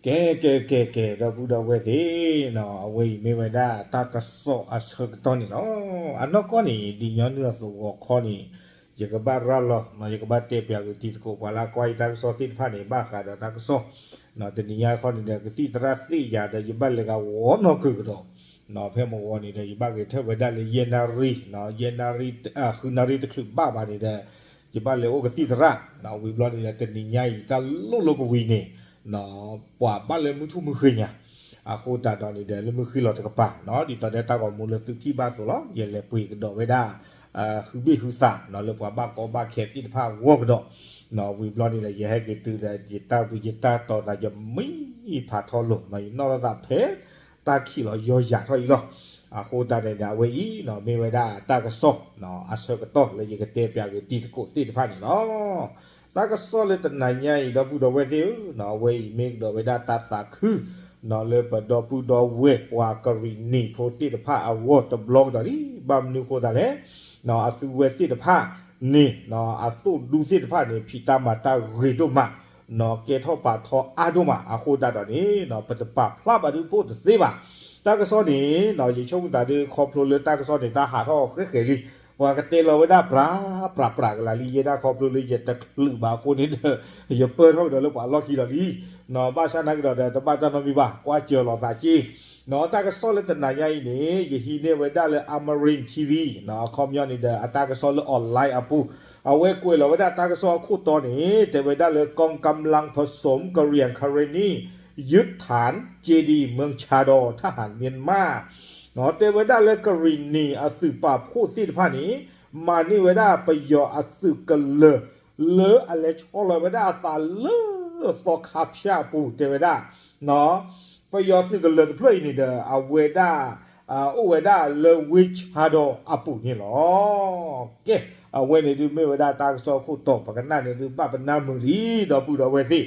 ကဲ ကဲ ကဲ ကဲ ဒီပုၢ်ဒီဝဲၢ်သ့ၣ်နီၤ, အဝဲအံၤမ့ၢ်ဝဲဒၣ်တၢ်ကစီၣ်အဆၢကတီၢ်န့ၣ်လီၤ. အနီၢ်ကီၢ်န့ၣ် ဒ်ညီနုၢ်အသိးဂီၤခီန့ၣ် ယကဘၣ်ရၤလီၤ ယကဘၣ်တဲပၠးက့ၤတံၤသကိး ပှၤလၢကွၢ်ယတၢ်ကစီၣ်သ့ၣ်တဖၣ်န့ၣ် ဘၣ်ဃးဒီးတၢ်ကစီၣ် တနံၤညါခီန့ၣ်ဒီး ကသံၣ်သရၣ်သ့ၣ်ယၤဒီး ယဘၣ်လဲၤဂၤဝီနီၢ်ကုာ်ကဒီး, ဖဲမဝီန့ၣ်ဒီး ယဘၣ်ဂဲၤထၢၣ်ဝဲဒၣ်လၢယဲၢ်နၣ်ရံၣ်, ယဲၢ်နၣ်ရံၣ်, ဃုနၣ်ရံၣ်တချုးဘၣ်ဘၣ်န့ၣ်ဒီး ယဘၣ်လဲၤအိၣ်ကသံၣ်သရၣ်, ဝံၤဘျီန့ၣ်ဒီး တနံၤညါအံၤတၢ်လိၣ်လိာ်ကဝံၤန့ၣ် ပှၤဘၣ်လၢမုၢ်ထူၣ်မုၢ်ဃ့ညါ, အဃိသတးဒီးန့ၣ်ဒီး လၢမုၢ်ဃ့လီၤတကပၤနီၤ ဒ်သိးဒီးတၢ်ဂီၤမူလၢသုထံၣ်ဘၣ်အသိးလီၤ. ယလဲၤပှ့ၤကဒီးဝဲဒၣ် ဃုဘ့ၣ်ဃုသးလၢပှၤဘၣ်ကီဘၣ်ခဲသ့ၣ်တဖၣ်အဂီၢ်ကဒီး, ဝံၤဘျီန့ၣ်ဒီး ယဟဲက့ၤတုၤဒီး ယတၢ်ဝံယတၢ်တီၤသး ယမံဖးထီလိာ် ယနီၣ်ထီၣ်သးဖဲ တၢ်ခံးလီၤယီၤယၤထီၣ်အံၤလီၤ. အဃိသတးန့ၣ်ဒီး အဝဲအံၤ မ့ၢ်ဝဲဒၣ်တၢ်ကစီၣ် အဆၢကတီၢ်လၢယကတဲပၠးက့ၤတံၤသကိးသ့ၣ်တဖၣ်န့ၣ်လီၤ. တၢ်ကစီၣ်လၢတနၤညါအံၤ ဒီပုၢ်ဒီဝဲၢ်သ့ၣ်ဧၢ, အဝဲအံၤမ့ၢ်ကဒီးဝဲဒၣ်တၢ်သးခု လၢပဒီပုၢ်ဒီဝဲၢ်ပှၤကရံၣ်နံၤဖိသ့ၣ်တဖၣ်အဂီၢ်တဘျီကဒီးလံ. ဘၣ်မနုၤအဃိသတးလဲၣ်, အသုဝဲသ့ၣ်တဖၣ်န့ၣ် အသိၣ်ဒူသ့ၣ်တဖၣ်န့ၣ် ဖံးတၢ်မၤတၢ်ဂ့ၤဒိၣ်မး, ကဲထီၣ်ပာ်ထီအါဒိၣ်မး အဃိသတးဒီးန့ၣ် ပတပာ်ဖျါဘၣ်ဒုးဖှိၣ်တသ့ဘၣ်. တၢ်ကစီၣ်န့ၣ် ယဆိကမိၣ်သးဒုး ခီဖျိလၢတၢ်ကစီၣ်န့ၣ် တၢ်ဟးထီၣ်ဃဲဃဲလံ, ပှၤကတဲလီၤဝဲဒၣ်ပြးပြးပြးကလာ်လံ ယဲဒၣ်ခီဖျိလၢယတချုးဘၣ်အဃိန့ၣ်ဒီး ယပၢၢ်ထီၣ်ကဒီးလၢပှၤလီၢ်ခံလီၤလံ. ဘၣ်ဆၣ်နာ်ကဒီးဒီး တဘၣ်တၢ်နီတမံၤဘၣ် ကွၢ်စၢၤလိာ်သးက့ တၢ်ကစီၣ်လၢတနၤညါအံၤန့ၣ် ယဟံးန့ၢ်ဝဲဒၣ်လၢ Amarin T V အခီပညီန့ၣ်ဒီး အတၢ်ကစီၣ်လၢ online အပူၤ, အဝဲကွဲးလီၤဝဲဒၣ်တၢ်ကစီၣ်အခိၣ်တီန့ၣ် တဲဝဲဒၣ်လၢ กองกำลังผสมกะเหรี่ยงคาเรนนี ยึดฐานเจดีย์เมืองชาดอ ทหารเมียนมา တဲဝဲဒၣ်လၢကရံၣ်နံၤအသုးပာ်ဖှိၣ်သ့ၣ်တဖၣ်န့ၣ် မၤန့ၢ်ဝဲဒၣ်ပယီၤအသုးကလၢၤ လၢအလဲၤဆီလီၤဝဲဒၣ်အသးလၢသီခါဖၠၣ်အပူၤ တဲဝဲဒၣ် ပယီၤသုးကလၢၤတဖျၢၣ်အံၤန့ၣ်ဒီး အဝဲဒၣ် အိၣ်ဝဲဒၣ်လၢဝ့ၢ်ဆါဒီးအပူၤန့ၣ်လီၤ. ကဲ အဝဲန့ၣ်ဒုးမ့ၢ်ဝဲဒၣ်တၢ်ကစီၣ်အခိၣ်တီ ပကနၣ်န့ၣ်ဒုးဘၣ်ပနၢ်မုာ်လံ ဒီပုၢ်ဒီဝဲၢ်သ့ၣ်,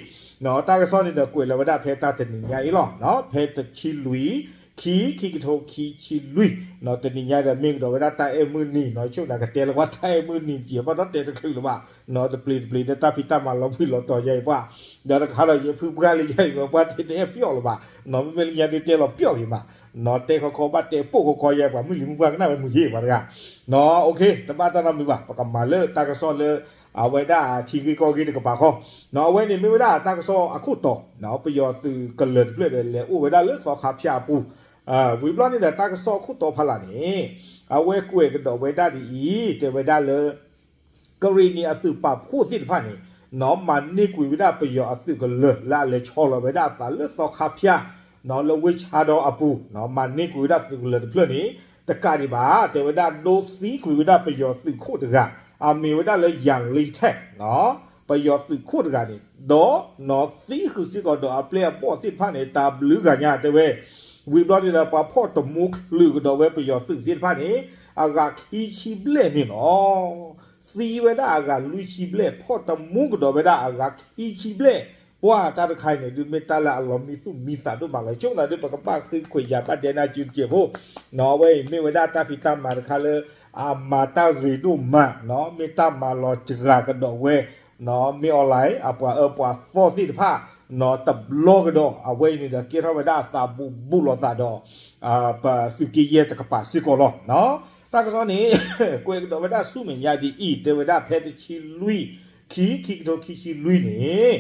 တၢ်ကစီၣ်န့ၣ်ဒီးကွဲးလီၤဝဲဒၣ်ဖဲတၢ်တနံၤညါအံၤလီၤ. ဖဲတဆံလွံၢ် ခံ ခံကထိခံဆံလွံၢ်, တနံၤညါဒီးမ့ၢ်ကဒီးဝဲဒၣ်တၢ်အဲၣ်မုၢ်နံၤနီၤ ဆိၣ်နၤကတဲလၢပှၤတၢ်အဲၣ်မုၢ်နံၤ ကဲပှၤဒီးတဲတချုးလၢၤဘၣ်, တပျ့ၤတပျ့ၤဒီးတၢ်ဖံးတၢ်မၤလီၤဘှံးလီၤတီၤယါအံၤပှၤ, ဒီးတခါဒီးယဖုပှၢ်လၢယါအံၤ ပှၤတဲတအဲၣ်ပျီၣ်လၢၤဘၣ်, မ့မ့ၢ်လၢညါဒုးတဲလီၤပျီၣ်က့ၤမး, တဲခီခီဘၣ်တဲပိာ်ခီခီယါအံၤ ပှၤမုၢ်လံၤမုၢ်ပှၢ်ကနၣ်ဝဲမုၢ်ယ့ၢ်ပှၤတဂၤ, တဘၣ်တၢ်နီတမံၤဘၣ် ပကမၤလၢတၢ်ကစီၣ်လၢ အဝဲဒၣ်ထံဂ့ၢ်ကီၢ်ဂ့ၢ်တကပၤဃီ, အဝဲန့ၣ်မ့ၢ်ဝဲဒၣ်တၢ်ကစီၣ်အခိၣ်တီ, ပယီၤသုးကလၢၤတဖျၢၣ်ဒီးလဲၤအိၣ်ဝဲဒၣ်လၢသီခါဖၠၣ်အပူၤ, ဝံၤဘျီန့ၣ်ဒီးတၢ်ကစီၣ်အခိၣ်တီဖးလၢ်န့ၣ်, အဝဲကွဲးကဒီးဝဲဒၣ်ဒ်အံၤ တဲဝဲဒၣ်လၢ ကရံၣ်နံၤအသုးပာ်ဖှိၣ်သ့ၣ်တဖၣ်န့ၣ် မၤန့ၢ်ကွံာ်ဝဲဒၣ်ပယီၤအသုးကလၢၤလၢအလဲၤဆီလီၤဝဲဒၣ်အသးလၢသီခါဖၠၣ် လၢဝ့ၢ်ဆါဒီအပူၤ, မၤန့ၢ်ကွံာ်ဝဲဒၣ်သုးကလၢၤတဖျၢၣ်န့ၣ် တကးဒံးဘၣ် တဲဝဲဒၣ်ဒိသံကွံာ်ဝဲဒၣ်ပယီၤသုးခိၣ်တဂၤ, အမံၤဝဲဒၣ်လၢ ယၤလ့ထၢၣ် ပယီၤသုးခိၣ်တဂၤန့ၣ် ဒီးနီၢ်သံဃုာ်စ့ၢ်ကီးဒီးအပျဲၢ်အဘီၣ်သ့ၣ်တဖၣ်န့ၣ် တၢ်ဘျုးဂၤညါတဲဝဲ, ဝံၤဘျီန့ၣ်ဒီး ပှၤဖီၣ်တမူချုးကဒီးဝဲပယီၤသုးသ့ၣ်တဖၣ်န့ၣ် အဂၤခံဆံဘျဲၣ်န့ၣ်လီၤ. သံဝဲဒၣ်အဂၤလွံၢ်ဆံဘျဲၣ် ဖီၣ်တမူကဒီးဝဲဒၣ်အဂၤခံဆံဘျဲၣ်, ပှၤတၢ်တခါအံၤန့ၣ် ဒုးမ့ၢ်တၢ်လၢအလီၤမံသူၣ်မံသးဒိၣ်မးလီၤ. ဆိကမိၣ်သးဒုး ပကဘၣ်ဃ့ခွဲးယာ်ဘၣ်ဒဲးနၢ်စုတစဲးဖိ, အဝဲအံၤမ့ၢ်ဝဲဒၣ်တၢ်ဖံးတၢ်မၤတခါလၢ အမၤတၢ်ဂ့ၤဒိၣ်မး, မ့ၢ်တၢ်မၤလီၤစှၤကဒီးဝဲ မ့ၢ် online အပှၤအၢပှၤသီသ့ၣ်တဖၣ် တဘျီကဒီး အဝဲအံၤန့ၣ်ဒီး ကဲထီၣ်ဝဲဒၣ်အသးဘူးဘူးလိာ်သးဒီး ပသုးက့ယဲၢ်တကပၤစ့ၢ်ကီးလီၤ. တၢ်ကစီၣ်န့ၣ် ကွဲးကဒီးဝဲဒၣ်ဆူမဲာ်ညါဒ်အံၤ တဲဝဲဒၣ်ဖဲတဆံလွံၢ် ခံ ခံကထိခံဆံလွံၢ်န့ၣ်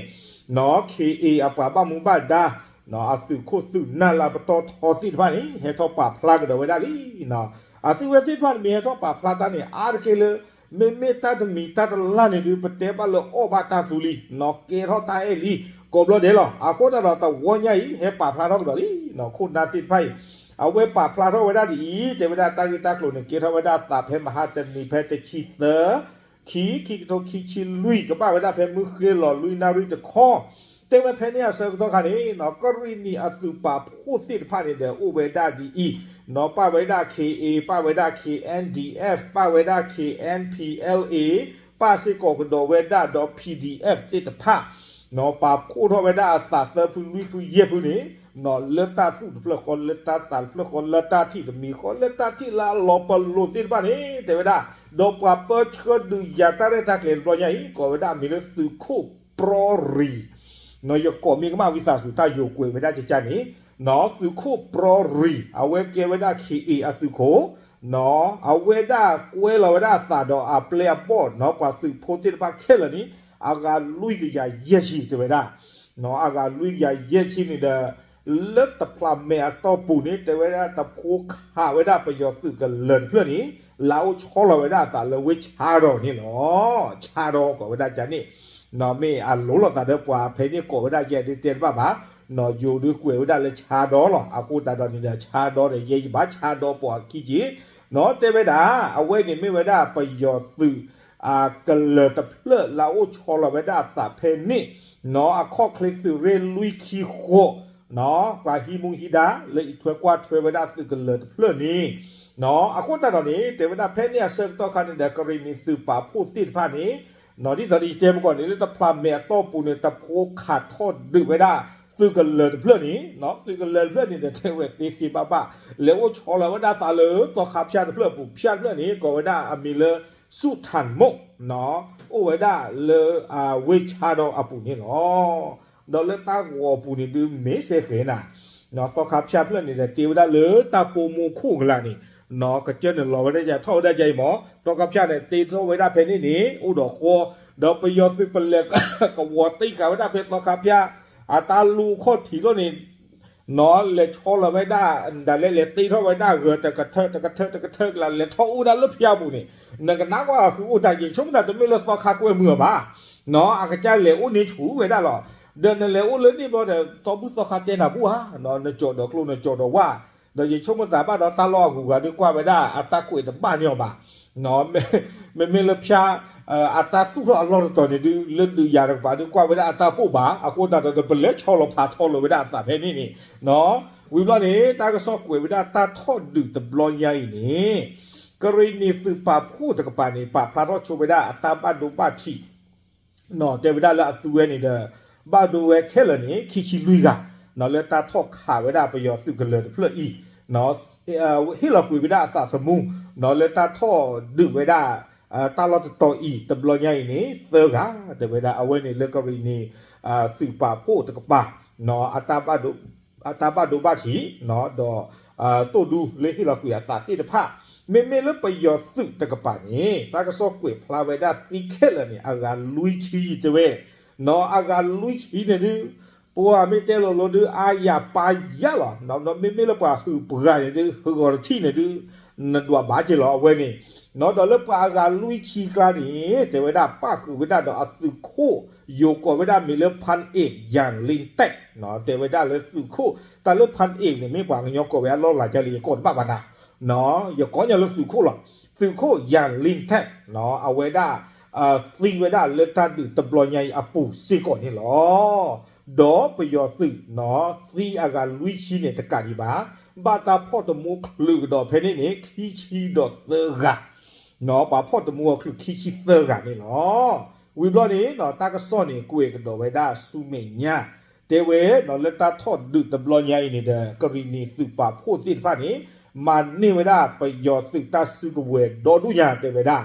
နီၢ် ခ့ၣ်အ့ၣ် အပှၤဘၣ်မူဘၣ်ဒါ အသုးခိၣ်သုးနၢ်လၢအပတီၢ်ထီသ့ၣ်တဖၣ်န့ၣ် ဟဲထီၣ်ပာ်ဖျါကဒီးဝဲဒၣ်လံ. အသုဝဲသ့ၣ်တဖၣ်န့ၣ် မ့ၢ်ဟဲထီၣ်ပာ်ဖျါတၢ်န့ၣ် အါတက့ၢ်လၢ မ့မ့ၢ်တၢ်တမံၤတၢ်တလၢ်န့ၣ်ဒုး ပတဲဘၣ်လၢအီၣ်ဘၣ်တၢ်သူလံ, နီၢ် ကဲထီၣ်တၢ်အဲၣ်လံ ကိးဘျီဒဲးလီၤ. အဃိသတးဒီးတဝီညါအံၤ ဟဲပာ်ဖျါထီၣ်ကဒီးလံ. ခိၣ်နၢ်သ့ၣ်တဖၣ်အံၤ အဝဲပာ်ဖျါထီၣ်ဝဲဒၣ်ဒ်အံၤ တဲဝဲဒၣ်တၢ်ဂ့ၢ်တၢ်ကျိၤန့ၣ် ကဲထီၣ်ဝဲဒၣ်သးဖဲမဟါတနံၤ ဖဲတဆံသၢ ခံ ခံကထိခံဆံလွံၢ် ကဘၣ်ဝဲဒၣ်ဖဲမုၢ်ဃ့လီၤလွံၢ်နၣ်ရံၣ်တခီ, တဲဝဲဖဲန့ၣ်အဆၢကတီၢ်ခါန့ၣ် နီၢ် ကရံၣ်နံၤအသုးပာ်ဖှိၣ်သ့ၣ်တဖၣ်န့ၣ်ဒီး အိၣ်ဝဲဒၣ်ဒ်အံၤ, နီၢ် ပၣ်ဝဲဒၣ် ခ့ၣ်အ့ၣ် ပၣ်ဝဲဒၣ် ခ့ၣ်အၣ်အၣ်ပီၣ် ပၣ်ဝဲဒၣ် ခ့ၣ်အၣ်ပီၣ် ပၣ် စ့ၢ်ကီးကဒီးဝဲဒၣ်ဒီး PDF သ့ၣ်တဖၣ် နီၢ် ပာ်ဖှိၣ်ထီၣ်ဝဲဒၣ်အသးသၢဖုလွံၢ်ဖုယဲၢ်ဖုန့ၣ် နီၢ် လၢတၢ်သူၣ်တဖျၢၣ်ဃီ လၢတၢ်သးတဖျၢၣ်ဃီ လၢတၢ်ထံၣ်တမံၤဃီ လၢတၢ်ထံၣ်လၢအလီၤပလိာ်သ့ၣ်တဖၣ်န့ၣ် တဲဝဲဒၣ်, ဒီးပှၤပၢဆှၢဒုးယၤတၢ်ရဲၣ်တၢ်ကျဲၤတဘျီညါအံၤ ကိးဝဲဒၣ်အမံၤလၢသုးခိၣ်ပြီရံၤ ယကိးမ့ၢ်ကမၣ်ဝံသးစူၤ တၢ်ယိၤကွဲးဝဲဒၣ်ကကန့ၣ်, သုးခိၣ်ပရီရံၤ အဝဲကဲဝဲဒၣ် ခ့ၣ်အ့ၣ် အသုးခိၣ်, အဝဲဒၣ်ကွဲလီၤဝဲဒၣ်အသးဒီးအပျဲၢ်အဘီၣ် ပှၤသုးဖိသ့ၣ်တဖၣ်ခဲလၢာ်န့ၣ် အဂၤလွံၢ်ကယၤယဲၢ်ဆံတဲဝဲဒၣ် အဂၤလွံၢ်ကယၤယဲၢ်ဆံန့ၣ်ဒီး လၢတဖျးမဲာ်အတီၢ်ပူၤန့ၣ် တဲဝဲဒၣ်တဖိခးဝဲဒၣ်ပယီၤသုးကလၢၤတဖျၢၣ်န့ၣ် လၢအိၣ်ဆီလီၤဝဲဒၣ်အသးလၢဝ့ၢ်ဆါဒီးန့ၣ်လီၤ. ဆါဒီးကိးဝဲဒၣ်ကန့ၣ် မ့ၢ်အလိၤလိာ်သးဒီးပှၤဖဲန့ၣ်ကိးဝဲဒၣ်ကဲဒ်တဲတဘၣ်ဘၣ်, ယိၤဒုးကွဲးဝဲဒၣ်လၢဆါဒီးလီၤ. အဃိသတးဒီးန့ၣ်ဒီး ဆါဒီးဒီးယဲယဘၣ်ဆါဒီးပိာ်အခံက့ၤ, တဲဝဲဒၣ် အဝဲန့ၣ်မ့ၢ်ဝဲဒၣ်ပယီၤသုး ကလၢၤတဖျၢၣ်လၢအိၣ်ဆီလီၤဝဲဒၣ်အသးဖဲန့ၣ်, အခီၣ်ချ့သုးရ့ၣ်လွံၢ်ခံဃိး ပှၤဟံးမူဟံးဒါလၢအံးထွဲကွၢ်ထွဲဝဲဒၣ်သုးကလၢၤတဖျၢၣ်န့ၣ်, အဃိသတးဒီးန့ၣ် တဲဝဲဒၣ်ဖဲန့ၣ်အဆၢကတီၢ်ခါန့ၣ်ဒီး ကရံၣ်နံၤသုးပာ်ဖှိၣ်သ့ၣ်တဖၣ်န့ၣ် ဒ်သိးဒီးယတဲမ့ၢ်ကီးန့ၣ် လၢတဖျးမဲာ်အတီၢ်ပူၤန့ၣ် တဖိခးထီၣ်ဒုးဝဲဒၣ် သုးကလၢၤတဖျၢၣ်န့ၣ်, သုးကလၢၤတဖျၢၣ်န့ၣ်ဒီး တဲဝဲသ့သ့ဘၣ်ဘၣ် လဲၤအိၣ်ဆီလီၤဝဲဒၣ်သးလၢသီခါဖၠၣ်တဖျၢၣ်အပူၤ, ဖၠၣ်တဖျၢၣ်န့ၣ် ကိးဝဲဒၣ်အမံၤလၢ ဆူၣ်ထၣ်မိၣ် အိၣ်ဝဲဒၣ်လၢ ဝ့ၢ်ဆါဒီးအပူၤန့ၣ်လီၤ. ဒီးလၢတၢ်ဂီၤအပူၤန့ၣ်ဒုးမ့ၢ်စဲဃဲၤနၤ သီခါဖၠၣ်ဖျၢၣ်န့ၣ်ဒီး တ့ဝဲဒၣ်လၢတၢ်ပိာ်မူခိၣ်ကလာ်န့ၣ်, ကစၢၢ်န့ၣ်လီၤဝဲဒၣ်ယၤထီၣ်ဝဲဒၣ်ယၤအံၤမး, သီခါဖၠၣ်န့ၣ် တ့ထီၣ်ဝဲဒၣ်ဖဲန့ၣ်န့ၣ် အိၣ်ဒီးဃီ, ဒီးပယီၤသုးပလဲၤကဝီၤတ့ဃာ်ဝဲဒၣ်ဖဲသီခါဖၠၣ် အတၢ်လူၢ်ခီၣ်ထံးလီၤန့ၣ် လဲၤဆီလီၤဝဲဒၣ် ဒၣ်လဲာ်လဲၤတ့ထီၣ်ဝဲဒၣ်ဂၢၤတကထၢတကထၢတကထၢကလာ် လဲၤထီၣ်အိၣ်ဝဲဒၣ်လၢဖၠၣ်ပူၤန့ၣ်, နကနၣ်ကွၢ်ဃုအိၣ်တၢ်ယံၤ ဆိကမိၣ်သးတမ့ၢ်လၢသီခါကွဲမုာ်အီၤဘၣ်, အကစၢ်လဲၤအိၣ်န့ၢ်ဆူၣ်ဝဲဒၣ်လီၤ. ဒီးနလဲၤအိၣ်လၢန့ၣ်ဘျီဒီး သီဘူၣ်သီခါတဲနၤဘူၣ်ဧါ, နကၠီၣ်ဒီးကျိနကၠီၣ်ဒီးဝၣ်, ဒီးယဆိကမိၣ်သးဘၣ်ဒီးတၢ်လီၢ်အဂုၤအဂၤဒုးကွၢ်ဝဲဒၣ်အတၢ်ကွဲးတဘၣ်န့ၢ်အီၤဘၣ် မ့မ့ၢ်လၢဖၠၣ် အတၢ်သူၣ်ထီၣ်အလီၢ်တတီၤန့ၣ်ဒုး လၢဒုးယၤတကပၤဒုးကွၢ်ဝဲဒၣ်အတၢ်ပိၢ်ဘၣ်, အဃိသတးဒီးပလဲၤဆီလီၤဖးထီလီၤဝဲဒၣ်အသးဖဲန့ၣ်န့ၣ်, ဝံၤဘျီန့ၣ် တၢ်ကစီၣ်ကွဲးဝဲဒၣ်တၢ်ထီၣ်ဒုးတဘျီညါအံၤန့ၣ် ကရံၣ်နံၤသုးပာ်ဖှိၣ်တကပၤန့ၣ် ပာ်ဖျါထီၣ်ဆိဝဲဒၣ်အတၢ်ဘၣ်ဒိဘၣ်ထံး တဲဝဲဒၣ်လၢအသုဝဲန့ၣ်ဒီး ဘၣ်ဒိဝဲခဲလၢာ်န့ၣ် ခံဆံလွံၢ်ဂၤ, လၢတၢ်ထီၣ်ခးဝဲဒၣ်ပယီၤသုးကလၢၤတဖျၢၣ်အံၤ, ဟ့ၣ်လီၤကွံာ်ဝဲဒၣ်အသးသမူ လၢတၢ်ထီၣ်ဒုးဝဲဒၣ် တၢ်လီၢ်တတီၤအံၤ တဘျီညါအံၤန့ၣ် သၢဂၤ, တဲဝဲဒၣ်အဝဲန့ၣ်လၢကရံၣ်နံၤ သုးပာ်ဖှိၣ်တကပၤ အတၢ်ဘၣ်ဒိဘၣ်ထံး ဒီး သိၣ်ဒူလၢဟ့ၣ်လီၤကွံာ်အသးသ့ၣ်တဖၣ်, မ့မ့ၢ်လၢပယီၤသုးတကပၤန့ၣ် တၢ်ကစီၣ်ကွဲးဖျါဝဲဒၣ်သံခဲလၢာ်န့ၣ် အဂၤလွံၢ်ဆံတဲဝဲ, အဂၤလွံၢ်ဆံန့ၣ်ဒုး ပှၤမ့ၢ်တဲလိၤလိၤဒုး အါယၤပာ်ယၤလီၤ, မ့မ့ၢ်လၢပှၤဟုးပှၤဂၤန့ၣ်ဒုး ဟးဂီၤတထံၣ်န့ၣ်ဒုး နဒွးဘၣ်က့ၤလီၤ အဝဲန့ၣ်, ဒီးလၢပှၤအဂၤလွံၢ်ဆံကျါန့ၣ် တဲဝဲဒၣ်ပၣ်ဃုာ်ဝဲဒၣ်ဒီးအသုးခိၣ် ယိၤကိးဝဲဒၣ်မ့ၢ်လၢ ဖၣ်အ့ၣ် ယၣ်လ့ၣ်တဲၣ်, တဲဝဲဒၣ်လၢသုးခိၣ် တၢ်လၢ ဖၣ်အ့ၣ် န့ၣ် မ့ၢ်ပှၤကညီကိးဝဲအလီၢ်လၤကလဲၣ် ယကိးတဘၣ်ဘၣ်နၤ, ယကိးညီလၢသုးခိၣ်လီၤ, သုးခိၣ် ယၣ်လ့ၣ်တဲၣ်, အဝဲဒၣ် သံဝဲဒၣ်လၢတၢ်ဒုးတဘျီညါအံၤအပူၤစ့ၢ်ကီးန့ၣ်လီၤ. ဒီးပယီၤသုး သံအဂၤလွံၢ်ဆံန့ၣ်တကးဒံးဘၣ်, ဘၣ်တၢ်ဖီၣ်တမူချုးကဒီးဖဲန့ၣ်န့ၣ် ခံဆံဒီးသၢဂၤ, ပှၤဖီၣ်တမူအီၤချုးခံဆံသၢဂၤန့ၣ်လီၤ. ဝံၤဘျီန့ၣ် တၢ်ကစီၣ်န့ၣ်ကွဲးကဒီးဝဲဒၣ်ဆူမဲာ်ညါ, တဲဝဲလၢတၢ်ထီၣ်ဒုးတဘျီညါအံၤန့ၣ်ဒီး ကရံၣ်နံၤသုးပာ်ဖှိၣ်သ့ၣ်တဖၣ်န့ၣ် မၤန့ၢ်ဝဲဒၣ်ပယီၤသုးတၢ်စုကဝဲၤဒီဒူၣ်ညါတဲဝဲဒၣ်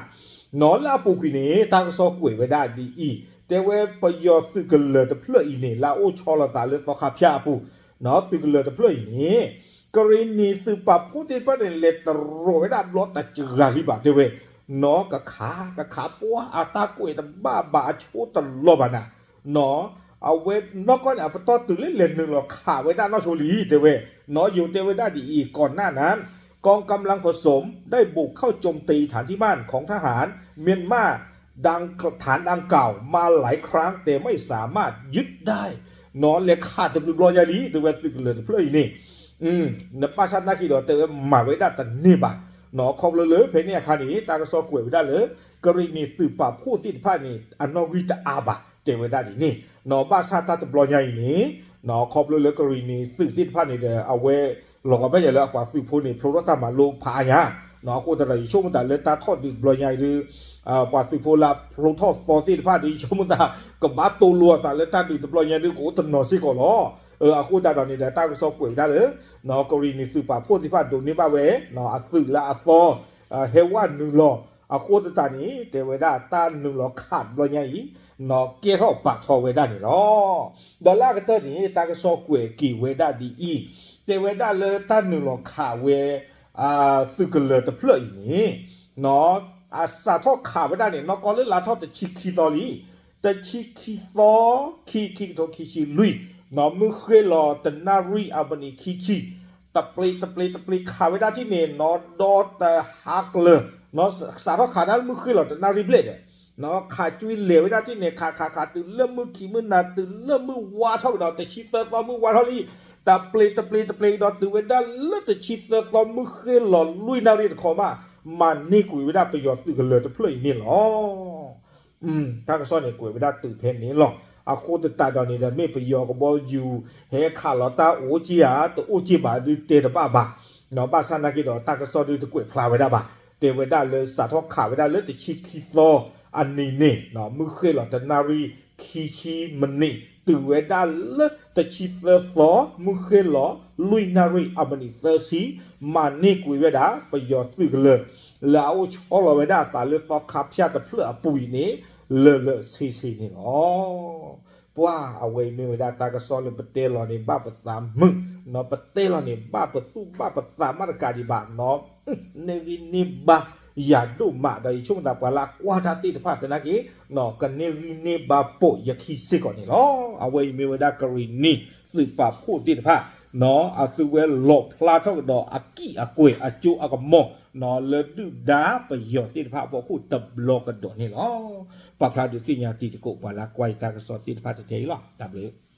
လၢအပူၤကွံာ်န့ၣ် တၢ်ကစီၣ်ကွဲးဝဲဒၣ်ဒ်အံၤ, တဲဝဲပယီၤသုးကလၢၤတဖျၢၣ်အံၤန့ၣ် လၢအအိၣ်ဆီလီၤသးလၢသီခါဖၠၣ်အပူၤ, သုးကလၢၤတဖျၢၣ်အံၤန့ၣ် ကရံၣ်နံၤသုးပာ်ဖှိၣ်သ့ၣ်တဖၣ်န့ၣ် လဲၤတရီၤဝဲဒၣ်ဘျီတစှၤလံဘၣ်တဲဝဲ, ကခး ကခးပှၤအတၢ်ကွဲးတဘၣ်ဘၣ်အဆိတလီၤဘၣ်နၤ, အဝဲနီၢ်ကီၢ်န့ၣ် အပတီၢ်တုၤလၢလဲၤနုာ်လီၤခးဝဲဒၣ်နီၢ်ဆိလံတဲဝဲ, ယိၤတဲဝဲဒၣ်ဒ်အံၤ ก่อนหน้านั้น กองกำลังผสมได้บุกเข้าโจมตีฐานที่มั่นของทหารเมียนมา ดัง ฐานดังกล่าวมาหลายครั้งแต่ไม่สามารถยึดได้ လဲၤခးတဘျုးဘျီညါလံ တဲဝဲသုးကလၢၤတဖျၢၣ်အံၤန့ၣ်, နဘၣ်ဆၣ်သနာ်က့ဒီး တဲဝဲမၤဝဲဒၣ်တန့ၢ်ဘၣ်, ခီဖျိလၢဖဲန့ၣ်အခါန့ၣ် တၢ်ကစီၣ်ကွဲးဝဲဒၣ်လၢ ကရံၣ်နံၤသုးပာ်ဖှိၣ်သ့ၣ်တဖၣ်န့ၣ် အနီၣ်ဂံၢ်တအါဘၣ် တဲဝဲဒၣ်ဒ်န့ၣ်, ဘၣ်ဆၣ်တၢ်တဘျီညါအံၤန့ၣ် ခီဖျိလၢကရံၣ်နံၤသုးသ့ၣ်တဖၣ်န့ၣ်ဒီး အဝဲ လီၤဂာ်ဘၣ်ယၤလၢအပှၤသုးဖိန့ၣ် ဖျိထီၣ်တၢ်မၤလိဖးအါညါ, အဃိသတးဒီး ယဆိကမိၣ်သးလၢတၢ်ထီၣ်ဒုးတဘျီညါအံၤဒုး ပှၤသုးဖိလၢဖျိထီၣ်သီသ့ၣ်တဖၣ်ဒုး ယဆိကမိၣ်သး ကဘၣ်တိလိာ်အသးလၢတၢ်ဒုးတဘျီညါဒုး ကအိၣ်တနီၤစ့ၢ်ကီးလီၤ. အဃိသတးဒီးန့ၣ်ဒီး တၢ်ကစီၣ်ကွဲးဝဲဒၣ်လၢ ကရံၣ်နံၤသုးပာ်ဖှိၣ်သ့ၣ်တဖၣ်ဒိးန့ၢ်ဘၣ်ဝဲ အသုးလၢအသီ ဟဲဝဲနုာ်လီၤ, အဃိသတးန့ၣ် တဲဝဲဒၣ်တၢ်နုာ်လီၤခးတဘျီညါအံၤ ကဲထီၣ်ပာ်ထီၣ်ဝဲဒၣ်န့ၣ်လီၤ. ဒီးလၢအကတၢၢ်န့ၣ် တၢ်ကစီၣ်ကွဲးက့ၤဝဲဒၣ်ဒ်အံၤ, တဲဝဲဒၣ်လၢတၢ်နုာ်လီၤခးဝဲ သုးကလၢၤတဖျၢၣ်အံၤန့ၣ် အစးထီၣ်ခးဝဲဒၣ်န့ၣ် နီၢ်ကီၢ်လၢလါထီၣ်တဆံခံသီလံ, တဆံခံသီ ခံ ခံကထိခံဆံလွံၢ် မုၢ်ဃ့ၢ်လီၤတနၣ်ရံၣ်အမံးနံးခံဆံ တပျ့ၤတပျ့ၤတပျ့ၤခးဝဲဒၣ်ထံၣ်န့ၣ် နီၢ်ဒီတဟါကျၢၤ စးထီၣ်ခးဒၣ်လၢမုၢ်ဃ့ၢ်လီၤတနၣ်ရံၣ်ဘျဲၣ်ဒီး ခးကွံာ်လဲၤဝဲဒၣ်ထံၣ်န့ၣ် ခးခးခးတုၤလၢမုၢ်ခံမုၢ်နၤ တုၤလၢမုၢ်ဝါထီၣ်ကဒီး တဆံသၢသီမုၢ်ဝါထီၣ်လံ, တပျ့ၤတပျ့ၤတပျ့ၤကဒီး တုၤဝဲဒၣ်လၢတဆံသၢသီမုၢ်ဃ့ၢ်လီၤလွံၢ်နၣ်ရံၣ်တခီမး မၤန့ၢ်ကွံာ်ဝဲဒၣ်ပယီၤသုးကလၢၤတဖျၢၣ်အံၤန့ၣ်လီၤ. တၢ်ကစီၣ်န့ၣ်ကွဲးဝဲဒၣ်တုၤဖဲန့ၣ်လီၤ. အဃိသတးဒီးန့ၣ်ဒီး မ့ၢ်ပယီၤကဘီယူၤ ဟဲခးလီၤတၢ်အိၣ်က့ၢ်ဧါ တအိၣ်က့ၢ်ဘၣ်ဒုးတဲတဘၣ်ဘၣ်, ဘၣ်ဆၣ်နာ်က့ဒီးတၢ်ကစီၣ်ဒုးတကွဲးဖျါဝဲဒၣ်ဘၣ်, တဲဝဲဒၣ်လၢစးထီၣ်ခးဝဲဒၣ်လၢတဆံခံသီအနံၤန့ၣ် မုၢ်ဃ့ၢ်လီၤတနၣ်ရံၣ်ခံဆံမံးနံး တုၤဝဲဒၣ်လၢတဆံသၢသီ မုၢ်ဃ့ၢ်လီၤလွံၢ်နၣ်ရံၣ်အမံးနံးသၢဆံ မၤန့ၢ်ကွံာ်ဝဲဒၣ် ပယီၤသုးကလၢၤ လၢအအိၣ်ဆီလီၤဝဲဒၣ်အသးလၢသီခါဖၠၣ်တဖျၢၣ်အပူၤအံၤန့ၣ် လၢာ်လၢာ်ဆ့ဆ့န့ၣ်လီၤ. ပှၤအဝဲအံၤမ့ၢ်ဝဲဒၣ်တၢ်ကစီၣ်လၢပတဲလီၤန့ၣ်ဘၣ်ပသးမုာ်, ပတဲလီၤန့ၣ်ဘၣ်ပသူၣ်ဘၣ်ပသးမးတကးဒံးဘၣ်နီၤ, န့ၢ်ဂံၢ်န့ၢ်ဘါယၤဒိၣ်မး ဒီးယဆိကမိၣ်သးပှၤလၢအကွၢ်တၢ်သ့ၣ်တဖၣ်သနာ်က့ ကန့ၢ်ဂံၢ်န့ၢ်ဘါပိာ်ယခံစ့ၢ်ကီးန့ၣ်လီၤ. အဝဲအံၤမ့ၢ်ဝဲဒၣ်ကရံၣ်နံၤသုးပာ်ဖှိၣ်သ့ၣ်တဖၣ် အသုဝဲလီၣ်ဖျါထီၣ်ကဒီးအကံၢ်အကွဲၤအကၠိအကမီၤ လၢဒုၣ်ဒါပယီၤသ့ၣ်တဖၣ်အဖီခိၣ်တဘျီကဒီးန့ၣ်လီၤ. ပာ်ဖျါဒုးသ့ၣ်ညါတံၤသကိးပှၤလၢကွၢ်ယတၢ်ကစီၣ်သ့ၣ်တဖၣ်တထဲအံၤလီၤ. တၢ်ဘျုး